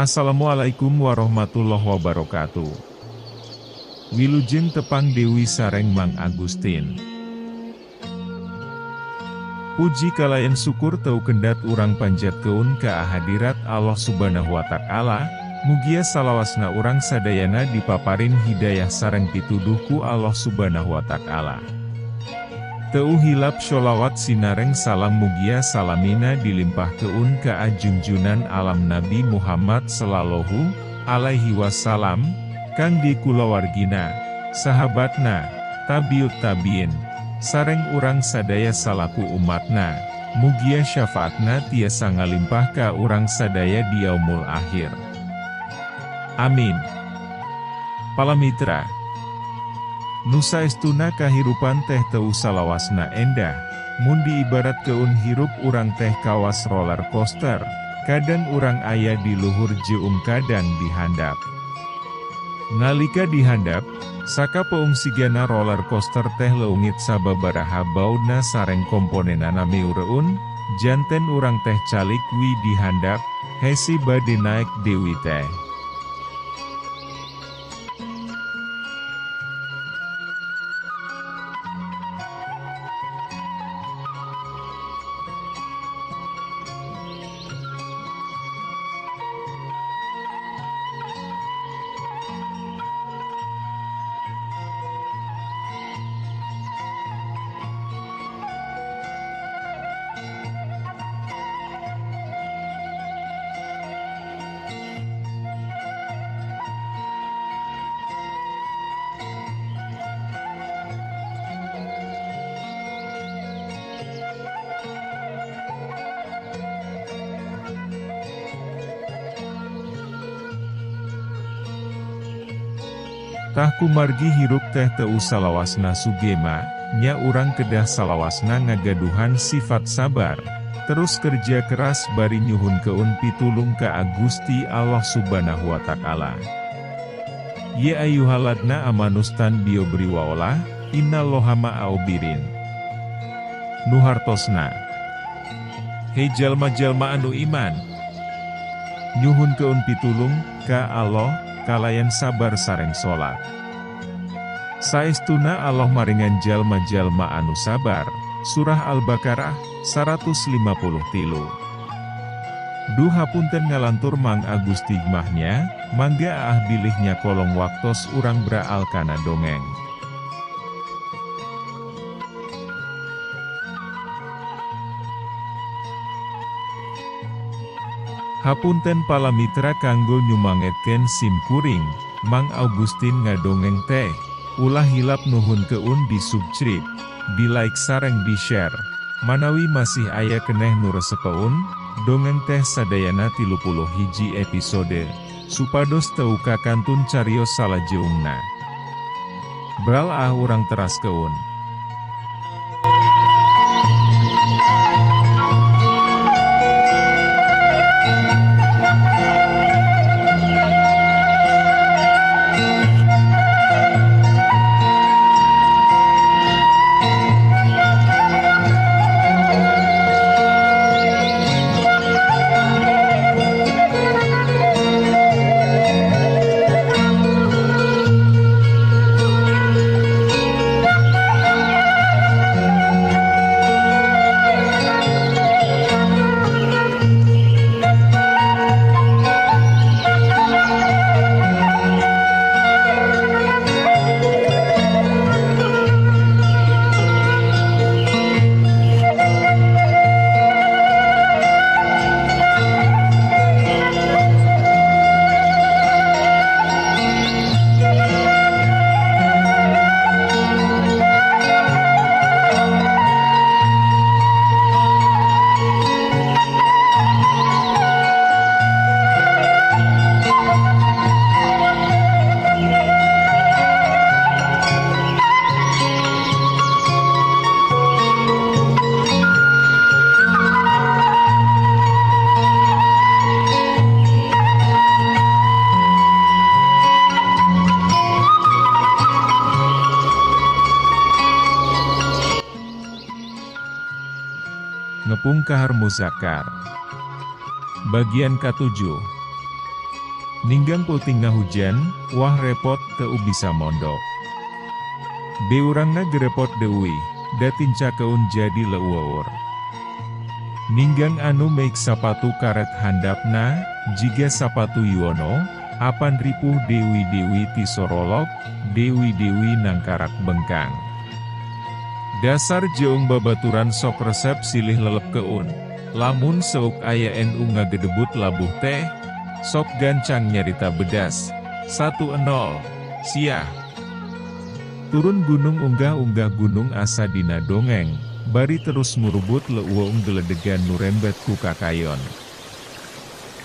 Assalamualaikum warahmatullahi wabarakatuh. Wilujeng tepang Dewi sareng Mang Agustin. Puji kalayan syukur teu kendat urang panjatkeun ka hadirat Allah Subhanahu wa Ta'ala, mugia salawasna urang sadayana dipaparin hidayah sareng pituduh ku Allah Subhanahu wa Ta'ala. Teu hilap sholawat sinareng salam mugia salamina dilimpahkeun ka ajunjunan alam Nabi Muhammad sallallahu alaihi wasallam, kang di kulawargina, sahabatna, tabiut tabiin, sareng urang sadaya salaku umatna, mugia syafaatna tiasa ngalimpah ka urang sadaya di yaumul akhir. Amin. Palamitra nu saestuna kahirupan teh teu salawasna endah, mun diibaratkeun hirup urang teh kawas roller coaster, kadang urang aya di luhur jeung kadang di handap. Nalika di handap, sakapeung sigana roller coaster teh leungit sababaraha baudna sareng komponenana meureun, janten urang teh calik wi di handap, hesi bade naek deui teh. Tah kumargi hirup teh teu salawasna sugema, nya urang kedah salawasna ngagaduhan sifat sabar, terus kerja keras bari nyuhunkeun pitulung ka Gusti Allah Subhanahu wa Ta'ala. Ya ayyuhaladna amanustan biobriwaolah, innallaha ma'aobirin. Nu hartosna, hei jalma-jalma anu iman, nyuhunkeun pitulung ka Allah, kalayan sabar sareng salat. Saestuna Allah maringan jalma-jalma anu sabar. Surah Al-Baqarah 153. Duh hapunten ngalantur Mang Agusti mahnya, mangga ah bilihnya kolong waktos urang braal kana dongeng. Hapunten palamitra kanggo nyumangetkeun sim kuring, Mang Augustin ngadongeng teh, ulah hilap nuhunkeun di subscribe, di like sareng di share. Manawi masih aya keneh nu resepeun, dongeng teh sadayana 31 episode, supados teu kakantun carios salajeungna. Bral ah urang teraskeun. Ngepung Kahar Muzakkar. Bagian ke-7. Ninggang peutingna hujan, wah repot teu bisa mondok. Beurangna gerepot deui, da tincakeun jadi leueur. Ninggang anu meik sapatu karet handapna, jiga sapatu Yuwono, apan ripuh dewi-dewi ti sorolok, dewi-dewi nangkarak bengkang. Dasar jeung babaturan sok resep silih lelepkeun, lamun seuk aya nu ngagedebut labuh teh, sok gancang nyarita bedas. 1-0, siah. Turun gunung unggah-unggah gunung asa dina dongeng, bari terus murubut leuweung geledegan nurembet ku kakayon.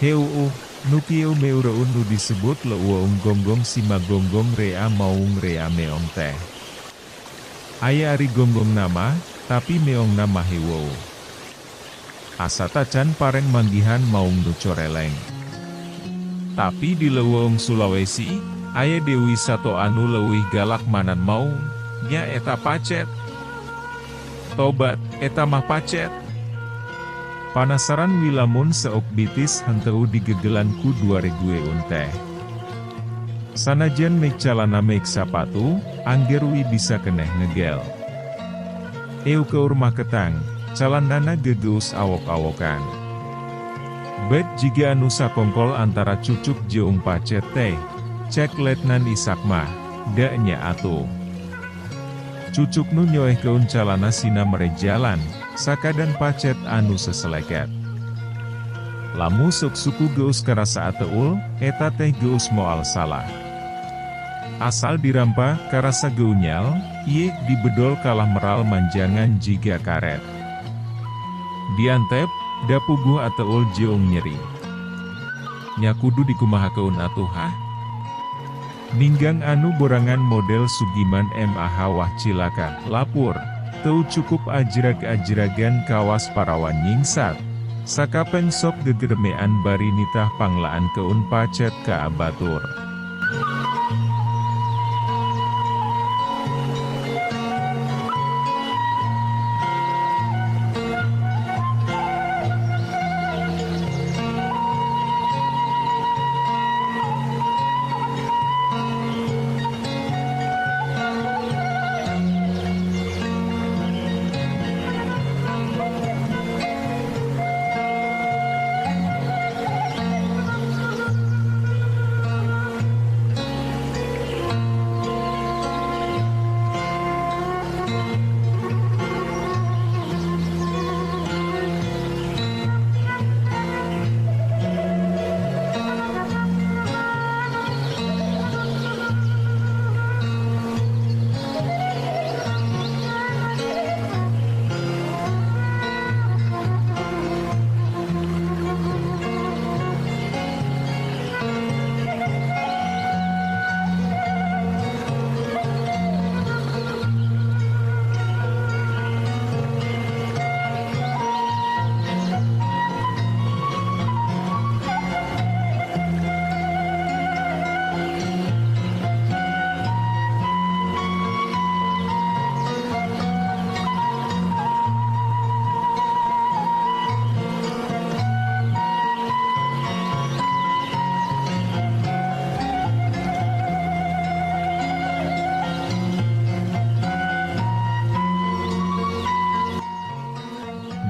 Heuuh, nu kieu meureun nu disebut leuweung gonggong simagonggong rea maung rea meong teh. Aya ari gonggong nama, tapi meongna mah heueuh. Asa tacan pareng manggihan maung nu coreleng. Tapi di leuweung Sulawesi, aya dewi sato anu leuwih galak manan maung, nya eta pacet. Tobat, eta mah pacet. Panasaran wilamun seok bitis henteu digegelan ku dua regueun teh. Sanajan mek calana mek sapatu, angger wi bisa keneh ngegel. Eu keur mah ketang, calanana gegeus awok-awokan. Bet jiga anu sakongkol antara cucuk jeung pacet teh, cek Letnan Isak mah, da nya atuh. Cucuk nu nyoehkeun calana sina mere jalan, sakadan pacet anu seseleket. Lamu sok suku geus karasa ateul, eta teh geus moal salah. Asal dirampa, karasa geunyal, ieu dibedol kalah meral manjangan jiga karet. Diantep, da puguh ateul jeung nyeri. Nya kudu dikumahakeun atuh hah? Ninggang anu borangan model Sugiman MAH wah cilaka, lapur, teu cukup ajrag-ajragan kawas parawan nyingsat. Sakapeng sok gegermean bari nitah panglaan keun pacet ka abatur.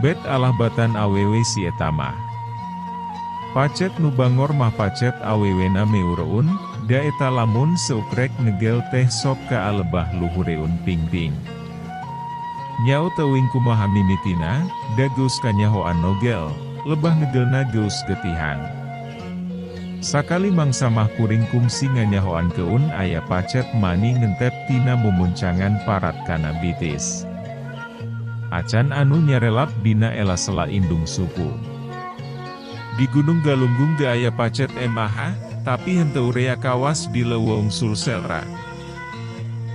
Bet alah batan awewe si eta mah. Pacet nu bangor mah pacet awewena meureun, da eta lamun seukrek ngegel teh sok ka alebah luhureun pingping. Nyau teuing kumaha mimitina, da geus kanyahoan nogel, lebah ngegelna geus getihan. Sakali mangsa mah kuring kungsi nganyahoan keun aya pacet mani ngentep tina mumuncangan parat kana bitis. Acan anu nyarelap dina ela sela indung suku. Di Gunung Galunggung ge aya pacet MAH, tapi henteu rea kawas di leuweung Sulselra.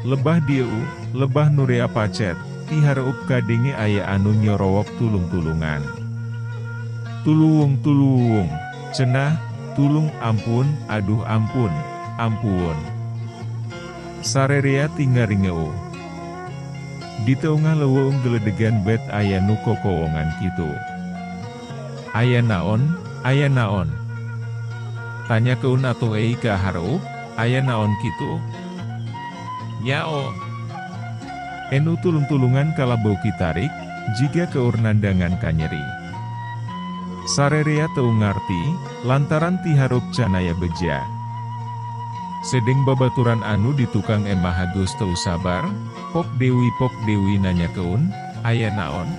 Lebah dieu, lebah nu rea pacet, ti hareup kadenge aya anu nyorowok tulung-tulungan. Tuluwung tuluwung, cenah, tulung ampun, aduh ampun, ampun. Sarerea tingaringeuh. Di teungah leuweung geledegan bet aya nu kokowongan kitu. Aya naon, aya naon. Tanyakeun atuh ei ka hareup, aya naon kitu? Nyao. Enu tulung-tulungan kalah beuki tarik, jiga keur nandangan kanyeri. Sarerea teu ngarti, lantaran ti hareup can aya beja. Sedeng babaturan anu di tukang emah geus teu sabar, pok dewi nanyakeun, aya naon?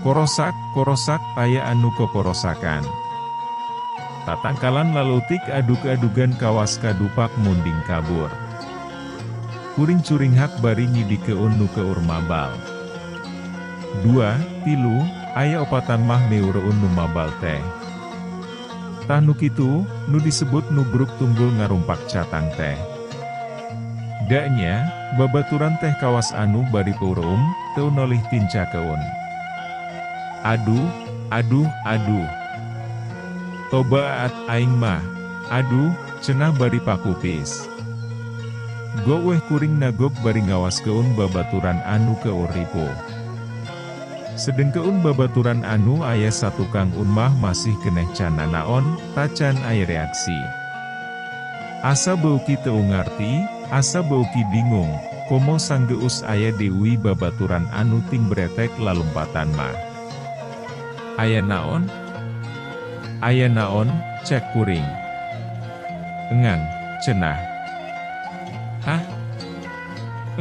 Korosak, korosak, aya anu kokorosakan. Tatangkalan lalutik aduk-adugan kawas kadupak munding kabur. Kuring curinghak bari nyidikeun nu keur mabal. 2, 3, aya opatan mah meureun nu mabal teh. Tah nu kitu, nu disebut nubruk tunggul ngarumpak catang teh. Daknya, babaturan teh kawas anu bari peureum, teu nolih tincakeun. Aduh, aduh, aduh. Tobaat aing mah, aduh, cenah bari pakupis. Goweh kuring nagok bari ngawaskeun babaturan anu keur ripuh. Sedengkeun babaturan anu aya satukang unmah masih keneh can nanaon, tacan aya reaksi. Asa beuki teu ngarti, asa beuki bingung, komo sanggeus aya deui babaturan anu ting bretek lalumpatan mah. Aya naon? Aya naon, cek kuring. Engang, cenah. Hah?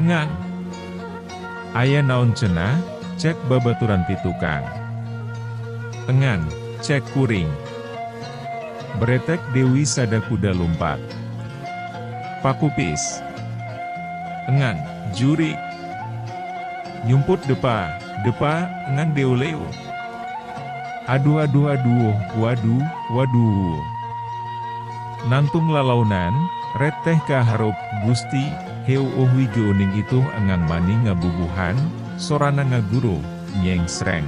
Engang. Aya naon cenah, cek babaturan pitukang. Engang, cek kuring. Bretek dewi sada kuda lumpat. Pakupis. Engang, jurik. Nyumput depa, depa, engang deuleu. Aduh aduh aduh, waduh, waduh. Nantung lalaunan, red teh kaharup, Gusti, heu uhui geuning itu engang mani ngabubuhan, sorana ngaguru, nyeng sreng.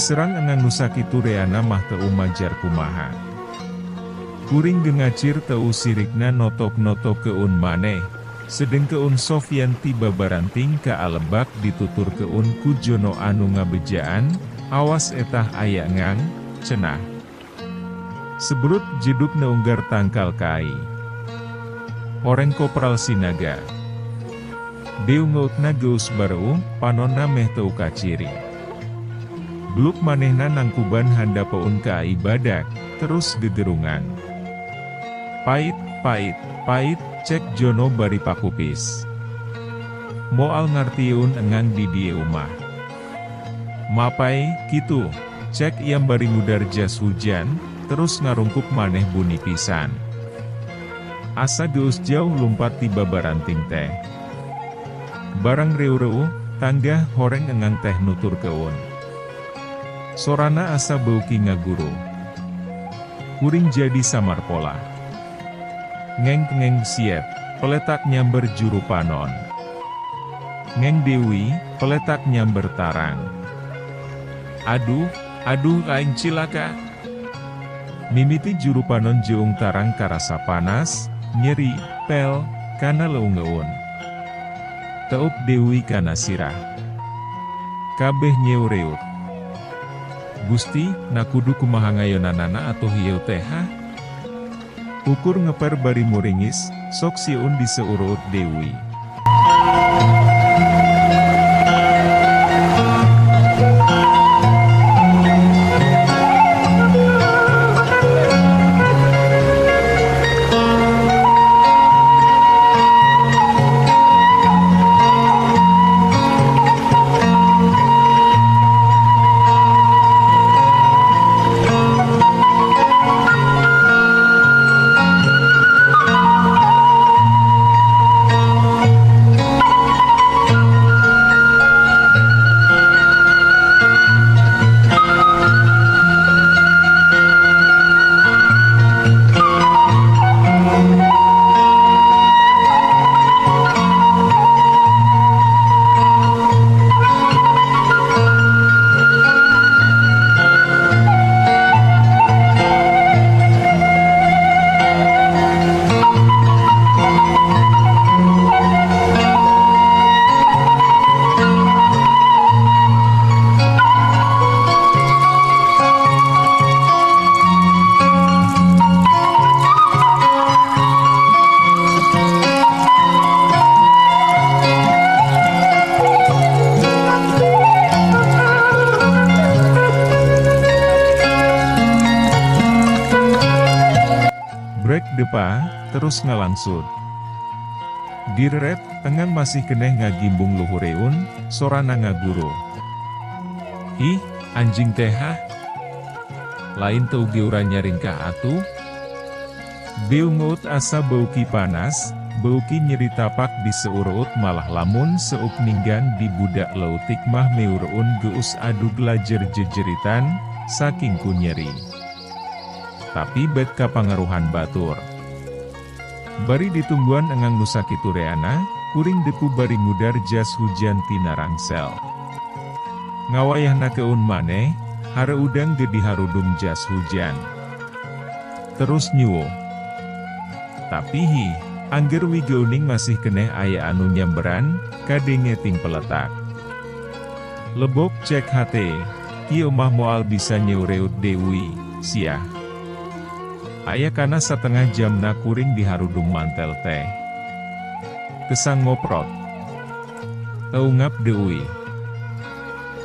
Diserang engang nu sakitu reana mah teu majar kumaha. Kuring gengacir teu sirikna notok-notokeun maneh. Sedengkeun Sofyan tiba baranting ka alebak dituturkeun ku Jono anu ngabejaan, awas etah aya ngang, cenah. Sebrut jeduk neunggar tangkal kai. Horeng kopral sinaga. Deungeutna geus bareuh, panonna meh teu kaciri. Bluk manehna nangkuban handapeun ka ai badak, terus gegerungan. Pait, pait, pait, cek Jono bari pakupis. Moal ngartieun engang di dieu mah. Mapai, kitu, cek iam bari ngudar jas hujan, terus ngarungkup maneh buni pisan. Asa geus jauh lumpat tiba baranting teh. Barang reu-reu, tanggah horeng engang teh nuturkeun. Sorana asa beuki ngaguru. Kuring jadi samar pola. Ngeng-ngeng siep, peletak nyamber juru panon. Ngeng Dewi, peletak nyamber tarang. Aduh, aduh aing cilaka. Mimiti juru panon jeung tarang karasa panas, nyeri, pel, kana leungeun. Teup Dewi kana sirah. Kabeh nyeureut. Gusti, na kudu kumaha ngayonanana atuh ieu teh hah? Ukur ngeper bari muringis, sok sieun diseureut Dewi. Brek depa, terus ngalangsud. Direret, engang masih keneh ngagimbung luhureun, sorana ngaguru. Ih, anjing teh hah? Lain teu geura nyaringkah atuh? Beungeut asa beuki panas, beuki nyeri tapak diseureut malah lamun seup ninggan di budak leutik mah meureun geus adug lajer jejeritan, saking ku nyeri. Tapi bet kapangaruhan batur. Bari ditungguan engang nu sakitu reana, kuring deku bari ngudar jas hujan tina rangsel. Ngawayahna keun maneh, hareudang ge diharudum jas hujan. Terus nyuwuh. Tapi hi, angger wigeuning masih keneh aya anu nyamberan, kadenge ting peletak. Lebok cek hate, kieu mah moal bisa nyeureut Dewi, siah. Aya kana setengah jamna kuring diharudum mantel teh. Kesang ngoprot. Eungap Dewi.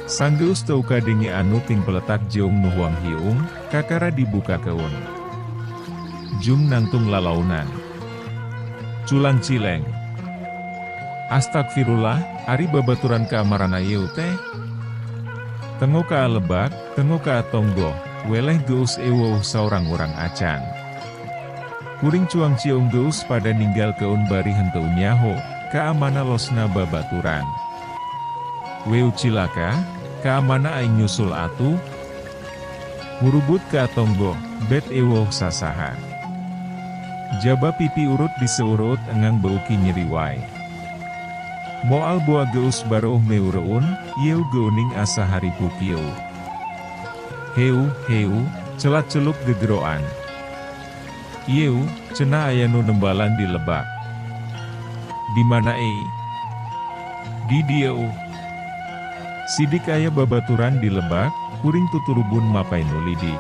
Sanggeus teu kadenge anu ting peletak jeung nu huang hiung, kakara dibuka keun. Jung nangtung lalaunan. Culang cileng. Astagfirullah, ari babaturan kaamarana ieu teh. Tengo ka lebak, tengo ka tonggo. Weleh geus eweuh saurang-urang acan. Kuring cuang ciung geus pada ninggal keun bari henteu nyaho, kaamana losna babaturan. Weu cilaka, kaamana aing nyusul atuh? Ngurubut ka tonggo, bet eweuh sasaha. Jaba pipi urut diseurut engang beuki nyeri wae. Moal boa geus baruh meureun, ieu geuning asa haripu kieu. Heu, heu, celat-celup gegeroan. Ieu, cenah aya nu nembalan di lebak. Di mana ei? Di dieu. Sidik aya babaturan di lebak, kuring tuturubun mapay nu lidik.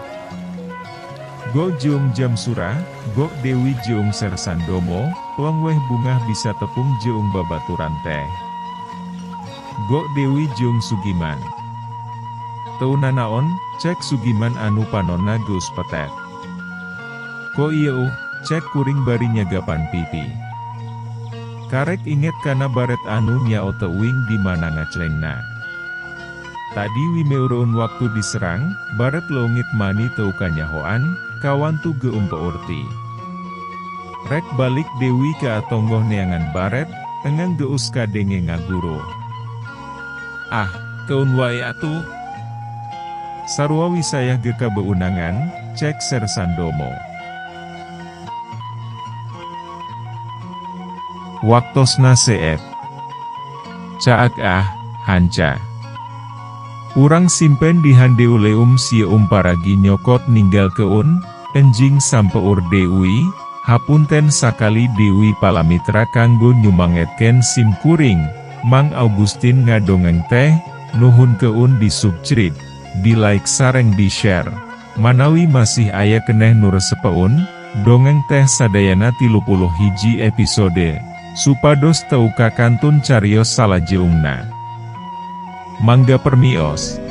Go jeung Jamsurah, go Dewi jeung Sersandomo, plong weh bungah bisa tepung jeung babaturan teh. Go Dewi jeung Sugiman. Teu nanaon, cek Sugiman anu panonna geus petet. Ko ieu, cek kuring bari nyagapan pipi. Karek inget kana baret anu nyao teuing di mana ngaclengna. Tadi wimeureun waktu diserang, baret leungit mani teu kanyahoan, kawantu geumpeurti. Rek balik Dewi ka atonggoh neangan baret, engang geus kadenge ngaguru. Ah, keun wae atuh. Sarua wisayah ge kabeunangan, cek Sersandomo. Waktosna seet. Caak ah, hanca. Urang simpen di handeuleum sieum paragi nyokot ninggalkeun, enjing sampeur Dewi, hapunten sakali Dewi Palamitra kanggo nyumangetken sim kuring, Mang Augustin ngadongeng teh, nuhunkeun di subscribe, di like sareng di share. Manawi masih aya keneh nu resepeun, dongeng teh sadayana 31 episode, supados teu kakantun carios salajeungna. Mangga permios.